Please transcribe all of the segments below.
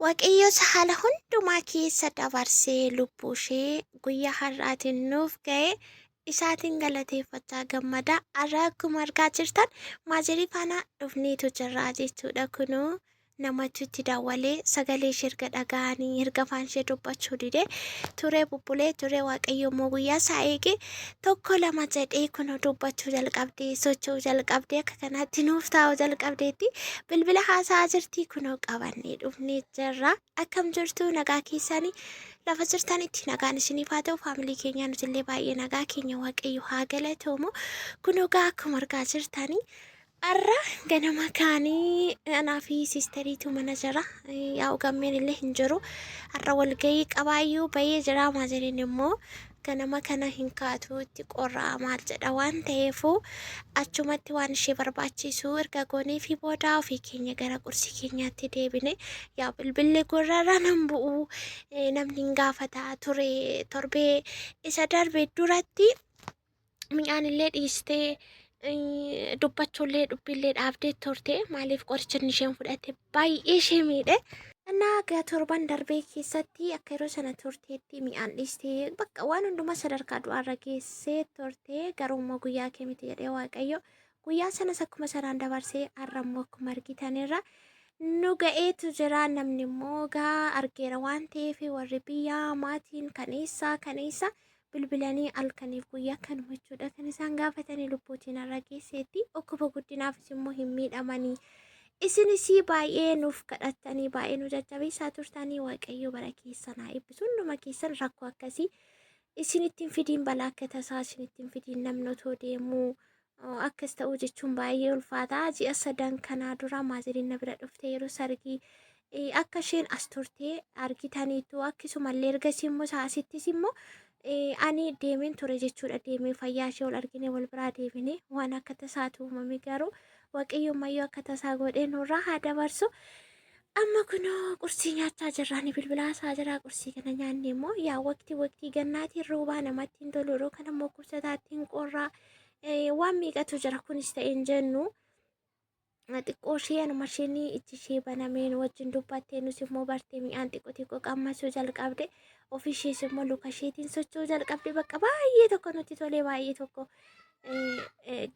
Waaqayyos haala hundumaa keessa dabarsee lubbuu ishee guyyaa har'aatiin nuuf ga'e isaatiin galateeffachaa gammadaa. Har'a akkuma argaa jirtan maazerii faana dhufneetu jirra jechuudha. Kunoo namatu itti dawwalee sagalee ishee erga dhaga'anii erga afaan ishee dubbachuu didee turee bubbulee turee Waaqayyo immoo guyyaa isaa eege tokko lama jedhee kunoo dubbachuu jalqabdee socho'uu jalqabdee akka kanaatti nuuf taa'uu jalqabdeetti bilbila haasa'aa jirti kunoo qabannee dhufnee jirra. Akkam jirtu nagaa keessanii lafa jirtanitti nagaan isiniif haa ta'u faamilii keenyaa nutillee baay'ee nagaa keenya Waaqayyo haa galatoomu. Kunoo gaa akkuma argaa jirtanii Har'a ganama kaanii anaa fi siisteriitu mana jira. Yaa'u gammeen illee hin jiru. Har'a walgahii qabaayyuu bahee jira. Maazeriin immoo ganama kana hin kaatu itti qorraa maal jedha waan ta'eefu achumatti waan ishee barbaachisu erga goonee fi booda ofii keenya gara qursii keenyaatti deebine. Yaa bilbilli gurrarra nan bu'u namni hin gaafata ture torbee isa darbe duratti. Mi'aan illee dhiistee dubbachuullee dubbiillee dhaabdee turte maaliif qoricha inni isheen fudhatte baay'ee ishee miidhe. Innaa egaa torban darbee keessatti akka yeroo sana turteetti mi'aan dhiistee bakka waan hundumaa sadarkaa du'aarra geessee turte garuu immoo guyyaa kee miti jedhee Waaqayyo guyyaa sanas akkuma sanaan dabarsee har'a immoo akkuma argitanirra nu ga'eetu jira namni immoo gaa argeera waan ta'eef warri biyyaa maatiin kan eessaa kan eessaa bilbilanii halkaniif guyyaa kanuma jechuudha kan isaan gaafatanii lubbuutiin har'a geesseetti dhukkuba guddinaafis immoo hin miidhamanii isinis baay'ee nuuf kadhattanii baay'ee nu jajjabeessaa turtanii waaqayyo bara keessan haa eebbisu hunduma keessan rakkoo akkasii isinitti hin fidiin balaa akka tasaa isinitti hin fidiin namni otoo deemuu akkas ta'uu jechuun baay'ee ulfaata ji'a sadan kanaa dura maaziriin na bira dhufte yeroo sargii akka isheen as turte argitaniitu akkasumallee ergasii immoo asittis immoo ani deemeen ture jechuudha deemee fayyaa ishee wal argine wal biraa deebine waan akka tasaatu uumame garuu waaqayyo ammayyuu akka tasaa godhee nurraa haa dabarsu. Amma kunoo qursii nyaachaa jirra ni bilbilaa isaa jira qursii kana nyaanne immoo yaa waqtii waqtii gannaatiin roobaa namatti hin tolu yeroo kana immoo kubsataatti hin qorraa waan meeqatu jira kunis ta'e hin jennu. Xiqqoo ishee anuma isheen ijji ishee banamee nu wajjin dubbattee nus immoo bartee mi'aan xiqqoo xiqqoo qammasuu jalqabde ofii ishees immoo luka isheetiin socho'uu jalqabde bakka baay'ee tokko nutti tolee baay'ee tokko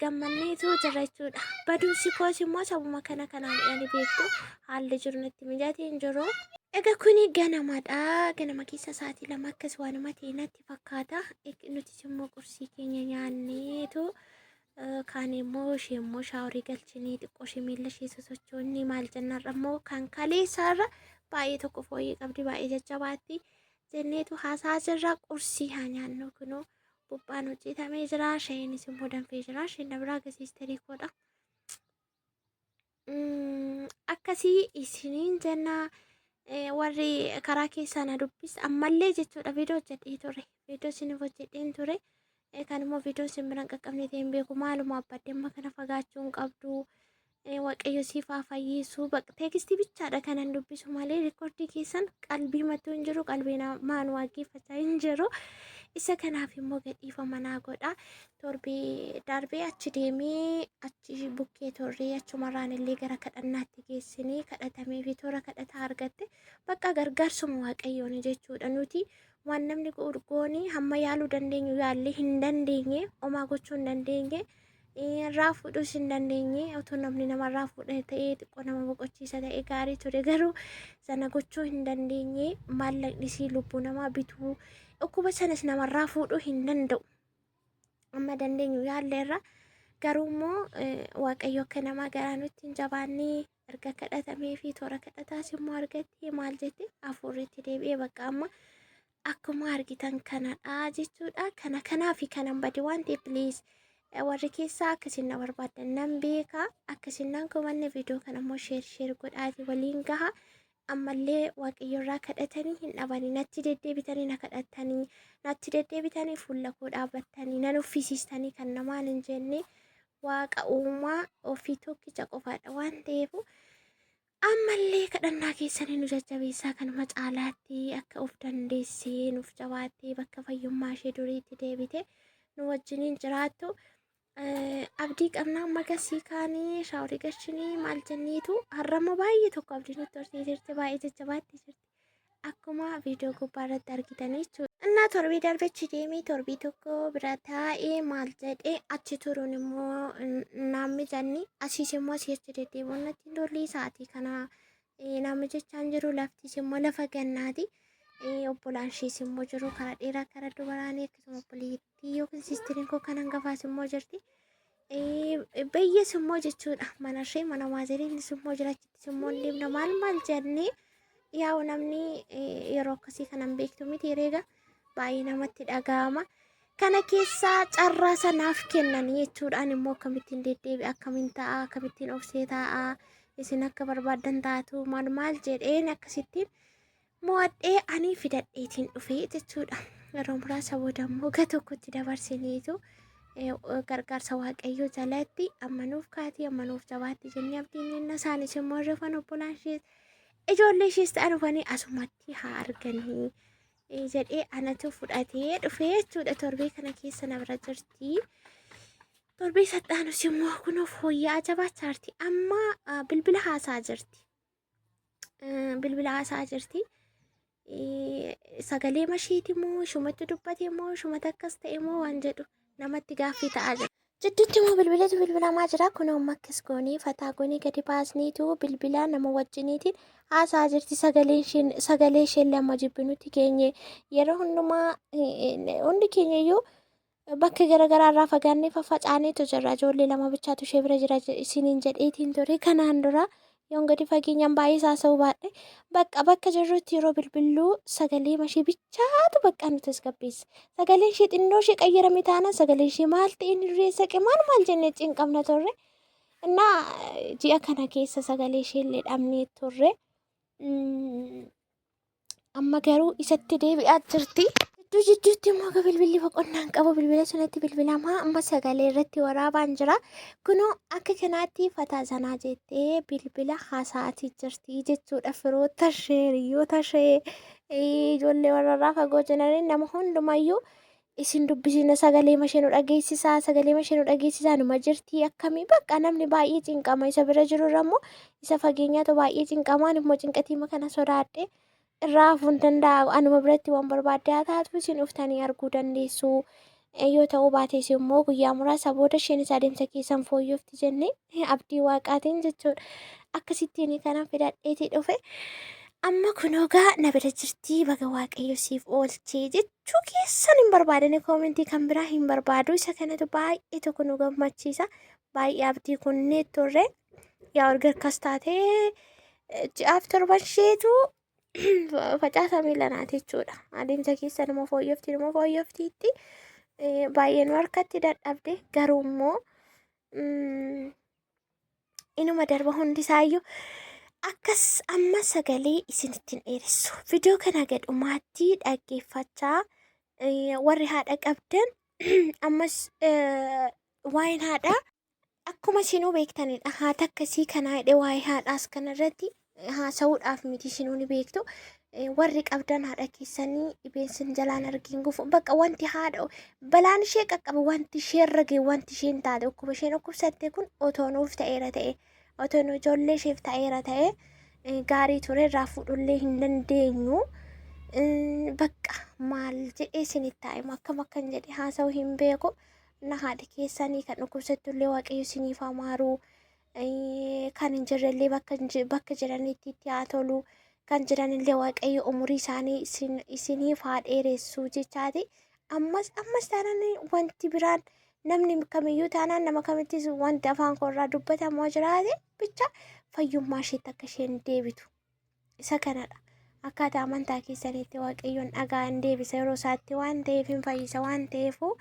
gammanneetu jira jechuudha. Baduunsi koos immoo sabuma kana kanaan ani beektu haalli jiru natti mijatee hin jiru. Egaa kuni ganamadha. Ganama keessa sa'aatii 2 akkas waanuma ta'e natti fakkaata. Nutis immoo qursii keenya nyaanneetu Kaan immoo ishee immoo shaaworii galchinii xiqqoo ishee miilla ishee sosochoonni maal jennarra immoo kan kaleessaarra baay'ee tokko fooyyee qabdi baay'ee jajjabaatti jenneetu haasaa jirra qursii haa nyaannu kunoo buphaan hojjetamee jira shayiinis immoo danfee jira isheen na biraa gasiisterii koodha. Akkasii isiniin jenna warri karaa keessaa na dubbis ammallee jechuudha viidiyoo hojjedhee ture viidiyoo isiniif hojjedheen ture kan immoo viidiyoo isin biraan qaqqabne ta'e hin beeku maaluma abbadde amma kana fagaachuu hin qabdu waaqayyo siif haa fayyisuu teekstii bichaadha kanan dubbisu malee rikoordii keessan qalbii mattuu hin jiru qalbii namaan waaqeffachaa hin jiru isa kanaaf immoo gadhiifama naa godha Torbee darbee achi deemee achi bukkee turree achumarraan illee gara kadhannaatti geessinee kadhatamee fi toora kadhataa argatte bakka gargaarsuma waaqayyooni jechuudha. Nuti waan namni godhu goonii hamma yaaluu dandeenyu yaallee hin dandeenye homaa gochuu hin dandeenye irraa fuudhuus hin dandeenye otoo namni namarraa fuudhe ta'ee xiqqoo nama boqochiisa ta'e gaarii ture garuu sana gochuu hin dandeenye maallaqnisii lubbuu namaa bituu dhukkuba sanas namarraa fuudhuu hin danda'u. Amma dandeenyu yaalleerra. Garuu immoo Waaqayyo akka namaa garaa nutti hin jabaanne erga kadhatamee fi toora kadhataas immoo argattee maal jette hafuurri itti deebi'ee bakka amma akkuma argitan kanadha jechuudha. Kana kanaa fi kanan bade waan ta'eef please warri keessaa akkasiin na barbaaddan nan beeka akkasiin nan komanne viidiyoo kana immoo sheer sheer godhaati waliin gaha. Ammallee Waaqayyo irraa kadhatanii hin dhabanii natti deddeebitanii na kadhattanii natti deddeebitanii fuula koo dhaabattanii na nuffisiistanii kan namaan hin jenne waaqa uumaa ofii tokkicha qofaadha waan ta'eef ammallee kadhannaa keessanii nu jajjabeessaa kanuma caalaatti akka of dandeessee nuuf jabaattee bakka fayyummaa ishee duriitti deebite nu wajjiniin jiraattu. Abdii qabna amma gasii kaanii shaaworii gashinii maal jenneetu har'ammoo baay'ee tokko abdii nutti hortee jirti baay'ee jajjabaattee jirti. Akkuma viidiyoo gubbaa irratti argitanii jechuudha. Innaa torbii darbe achi deemee torbii tokko bira taa'ee maal jedhee achi turuun immoo naan mijanni asiis immoo asii achi deddeebi'uun natti hin tolle sa'aatii kana naan mijachaa hin jiru laftis immoo lafa gannaati. Obbolaan ishees immoo jiru karaa dheeraa karaa dubaraanii akkasuma obboleettii yookiin siistiriin koo kan hangafaas immoo jirti. Bayyes immoo jechuudha mana ishee mana maaziriinis immoo jira achittis immoo hin deemna maal maal jennee yaa'u namni yeroo akkasii kanan beektu miti herreega baay'ee namatti dhaga'ama. Kana keessaa carraa sanaaf kennanii jechuudhaan immoo akkamittiin deddeebi'a akkamiin ta'a akkamittiin obsee taa'a isin akka barbaaddan taatu maal maal jedheen akkasittiin mo'adhee ani fidadheetiin dhufee jechuudha. Yeroo muraasa booda immoo ga tokkotti dabarsiniitu gargaarsa Waaqayyoo jalatti amma nuuf kaatii amma nuuf jabaatti jennee abdiin jenna. Isaanis immoo rafan obbolaan ishees ijoollee ishees ta'an dhufanii asumatti haa arganii jedhee anatu fudhatee dhufee jechuudha. Torbee kana keessa na bira jirti. Torbee saxaanus immoo kunoo fooyya'aa jabaachaa jirti. Amma bilbila haasaa jirti. Bilbila haasaa jirti. Sagalee mashiiti moo ishumatti dubbate moo ishumatti akkas ta'e moo waan jedhu namatti gaaffii ta'aa jira. Jidduutti immoo bilbilatu bilbilamaa jira. Kun amma akkas goonee fataa goonee gadi baasneetu bilbila nama wajjiniitiin haasaa jirti. Sagalee isheen lama jibbinutti geenye yeroo hundumaa hundi keenya iyyuu bakka garaagaraa irraa fagaannee faffacaaneetu jirra. Ijoollee lama bichaatu ishee bira jira isiniin jedheetiin ture. Kanaan dura yoon gadi fageenyaan baay'ee haasa'uu baadhe bakka bakka jirrutti yeroo bilbilluu sagalee ishee bichaatu bakka nu tasgabbeessa. Sagaleen ishee xinnoo ishee qayyarame taanaan sagaleen ishee maal ta'e inni dureessa qe maal maal jennee cinqamna turre. Innaa ji'a kana keessa sagalee ishee illee dhabnee turre. Amma garuu isatti deebi'aa jirti. Jidduu jidduutti immoo akka bilbilli boqonnaan qabu bilbila sanatti bilbilamaa amma sagalee irratti waraabaan jira. Kunoo akka kanaatti fataa zanaa jettee bilbila haasa'aatii jirti jechuudha. Firoota ishee, hiriyoota ishee, ijoollee warra irraa fagoo jiraniin nama hundumayyuu isin dubbisina sagalee mashee nu dhageessisaa sagalee mashee nu dhageessisaa numa jirti akkamii bakka namni baay'ee cinqama isa bira jiru irra immoo isa fageenyaatu baay'ee cinqamaan immoo cinqatiima kana sodaadhe irraa hafuu hin danda'a anuma biratti waan barbaadde haa taatu isin dhuftanii arguu dandeessu yoo ta'uu baates immoo guyyaa muraasa booda isheenis adeemsa keessan fooyyofti jennee abdii waaqaatiin jechuudha akkasittiin kana fidadheetii dhufe. Amma kunoo gaa na bira jirti baga waaqayyo siif oolchee jechuu keessan hin barbaadani koomentii kan biraa hin barbaadu isa kanatu baay'ee tokko nu gammachiisa baay'ee abdii kunnee turre yaa erga akkas taatee ji'aaf torban isheetu facaasa miila naati jechuudha adeemsa keessa nama fooyyofti nama fooyyoftiitti baay'ee nu harkatti dadhabde garuu immoo inuma darba hundisaayyuu akkas amma sagalee isinittiin dheeressu viidiyoo kana gadhumaatti dhaggeeffachaa warri haadha qabdan ammas waa'een haadhaa akkuma isinuu beektanidha haata akkasii kanaa jedhee waa'ee haadhaas kanarratti haasa'uudhaaf miti isinuu ni beektu. Warri qabdan haadha keessanii dhibeen sin jalaan argiin gufu bakka wanti haadha balaan ishee qaqqabe wanti ishee irra ga'e wanti isheen taate dhukkuba isheen dhukkubsatte kun otoo nuuf ta'eera ta'e otoo nu ijoollee isheef ta'eera ta'e gaarii ture irraa fuudhullee hin dandeenyu. Bakka maal jedhee isinitti haa himu akkam akkan jedhe haasa'uu hin beeku. Na haadha keessanii kan dhukkubsattullee waaqayyo isiniif haa maaru. Kan hin jirrellee bakka jiranitti itti haa tolu. Kan jiranillee waaqayyo umurii isaanii isiniif haa dheeressu jechaati. Ammas ammas taanaan wanti biraan namni kamiyyuu taanaan nama kamittis wanti afaan koo irraa dubbatamu jiraate bicha fayyummaa isheetti akka isheen deebitu isa kanadha. Akkaataa amantaa keessaniitti waaqayyoon dhagaa hin deebisa yeroo isaatti waan ta'eef hin fayyisa waan ta'eefu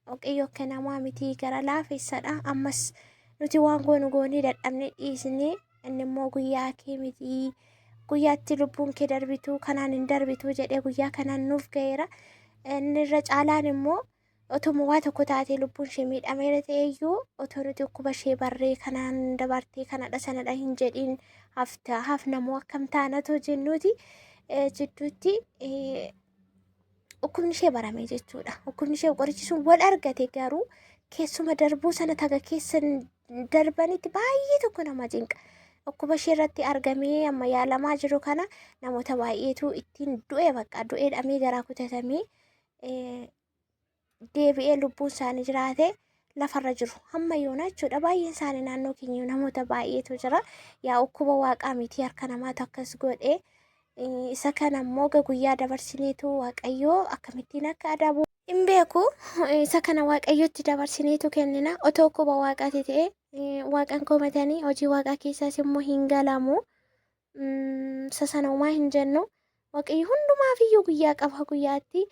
waaqayyo akka namaa miti gara laafessadha. Ammas nuti waan goonu goonee dadhabne dhiisne inni immoo guyyaa kee miti guyyaatti lubbuun kee darbitu kanaan hin darbitu jedhee guyyaa kanaan nuuf ga'eera. Inni irra caalaan immoo otuma waa tokko taatee lubbuun ishee miidhameera ta'eyyuu otoo nuti dhukkuba ishee barree kanaan dabartee kanadha sanadha hin jedhiin hafta hafnamoo akkam taanatoo jennuuti jidduutti dhukkubni ishee barame jechuudha. Dhukkubni ishee qorichi sun wal argate garuu Keessuma darbuu sana taga keessa darbanitti baay'ee tokko nama cinqa. Dhukkuba ishee irratti argamee amma yaalamaa jiru kana namoota baay'eetu ittiin du'e, bakka du'ee dhamee garaa kutatamee deebi'ee lubbuun isaanii jiraate lafarra jiru hamma yoona jechuudha. Baay'een isaanii naannoo keenya namoota baay'eetu jira. Yaa dhukkuba waaqaa miti, harka namaatu akkas godhe. Isa kana immoo guyyaa dabarsineetu Waaqayyoo akkamittiin akka adabu hin beeku. Isa kana Waaqayyotti dabarsineetu kennina. Otoo dhukkuba waaqaati ta'e waaqan komatanii hojii waaqaa keessaas immoo hin galamu. Isa sana homaa hin jennu. Waaqayyo hundumaaf iyyuu guyyaa qaba, guyyaatti.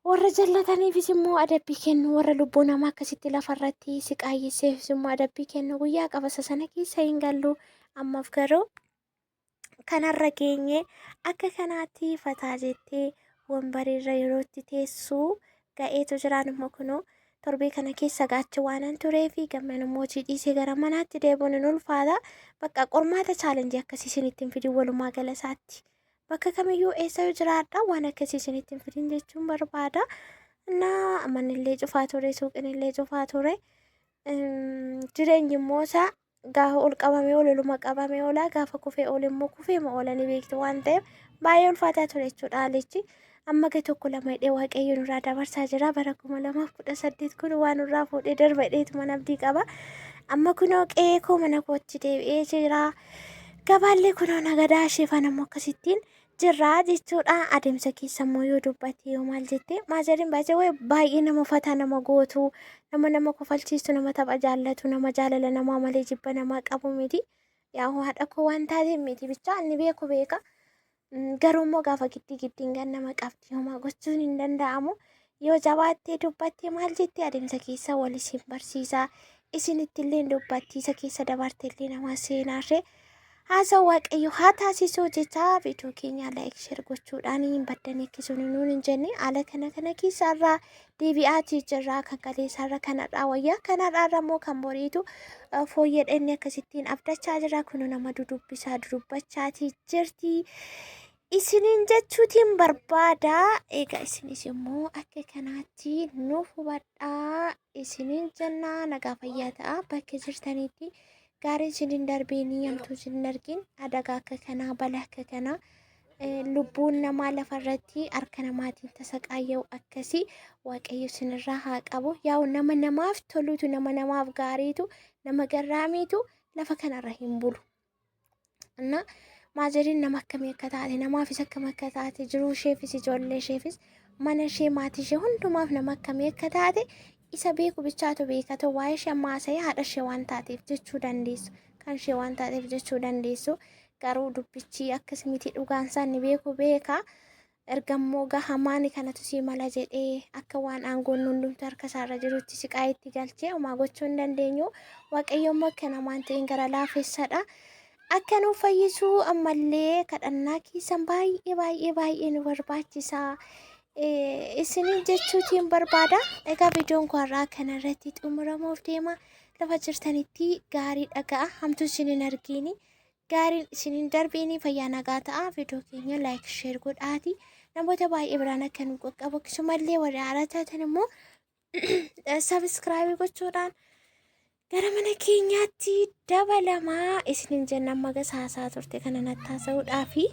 Warra jallataniifis immoo adabbii kennu, warra lubbuu namaa akkasitti lafarratti si qaayyesseefis immoo adabbii kennu guyyaa qaba. Isa sana keessa hin gallu. Ammaaf garuu kanarra geenye akka kanaatti fataa jettee wambariirra yerootti teessuu ga'eetu jiraan. Immoo kunoo torbee kana keessa gaachi waanan turee fi gamman immoo hojii dhiisee gara manaatti deebi'uun hin ulfaata. Bakka qormaata chaalenjii akkasii isinitti hin fidin, walumaa gala isaatti. Bakka kamiyyuu eessayyuu jiraadha, waan akkasii isinitti hin fidin jechuun barbaada. Innaa mannillee cufaa ture, suuqinillee cufaa ture. Jireenyi immoo isaa gaafa ol qabamee ol oluma qabamee oolaa, gaafa kufee ol immoo kufeema oola ni beektu waan ta'eef baay'ee ulfaataa ture jechuudha haalichi. Amma ga tokko lama hidhee Waaqayyo nurraa dabarsaa jira. Bara 2018 kun waan nurraa fuudhee darba hidheetuma abdii qaba. Amma kunoo qe'ee koo mana kootti deebi'ee jira. Gabaallee kunoo nagadaa ishee faana immoo akkasittiin jirra jechuudha. Adeemsa keessa immoo yoo dubbatte, yoo maal jette, maazariin baay'ee baay'ee nama fataa nama gootu, nama nama kofalchiistu, nama tapha jaallatu, nama jaalala namaa malee jibba namaa qabu miti. Yaa haadha koo waan taateef miti, bichaa inni beeku beeka. Garuu immoo gaafa giddii giddiin gan nama qabdi, homaa gochuun hin danda'amu. Yoo jabaattee dubbattee maal jettee, adeemsa keessa wal isin barsiisa. Isinitti illee dubbattiisa keessa dabarte illee nama seenaarree. Haasa'u Waaqayyo haa taasisuu jecha, viidiyoo keenya like, share gochuudhaan hin baddanii akkasumas nuun hin jenne. Haala kana kana keessa irraa deebi'aatii jirra. Kan kaleessaarra kanarraa wayyaa, kanarraa immoo kan boriitu fooyyadha inni akkasittiin abdachaa jira. Kun nama dudubbisaa dudubbachaatii jirti. Isiniin jechuutiin barbaada. Egaa isinis immoo akka kanaatti nuuf hubadhaa isiniin jennaa, nagaa fayyaa ta'a bakka jirtanitti. Gaariin isinin darbiinii, hamtuu isin argin. Adagaa akka kanaa, balaa akka kanaa, lubbuun namaa lafarratti harka namaatiin tasaqaayya'u akkasii Waaqayyo isinirraa haa qabu. Yaa'u nama namaaf tolutu, nama namaaf gaariitu, nama garraamiitu lafa kanarra hin bulu. እና maazariin nama akkamii akka taate, namaafis akkam akka taate, jiruu isheefis, ijoollee isheefis, mana ishee, maatii ishee hundumaaf nama akkamii akka taate isa beeku bichaatu beekatu. Waa'ee ishee ammaa haasa'ee, haadha ishee waan taateef jechuu dandeessu, kan ishee waan taateef jechuu dandeessu. Garuu dubbichi akkas miti, dhugaan isaa inni beeku beeka. Ergammoo gahamaani kanatu sii mala jedhee akka waan aangoon hundumtu harka isaarra jirutti siqaa itti galchee homaa gochuu hin dandeenyu. Waaqayyo immoo akka namaan ta'in gara laafessadha. Akka nuuf fayyisuu ammallee kadhannaa keessan baay'ee baay'ee baay'ee nu barbaachisa. Isiniin jechuutiin barbaada. Egaa viidiyoon koo har'aa kanarratti xumuramuuf deema. Lafa jirtanitti gaarii dhaga'a. Hamtuu isin hin argiini. Gaariin isiniin darbiini, fayyaa nagaa ta'a. Viidiyoo keenya like, share godhaati. Namoota baay'ee biraan akka nu qaqqabu, akkasumallee warri haaraa taatan immoo subscribe gochuudhaan gara mana keenyaatti dabalamaa isiniin jenna. Amma gasaasaa turte kana natti haasa'uudhaafi.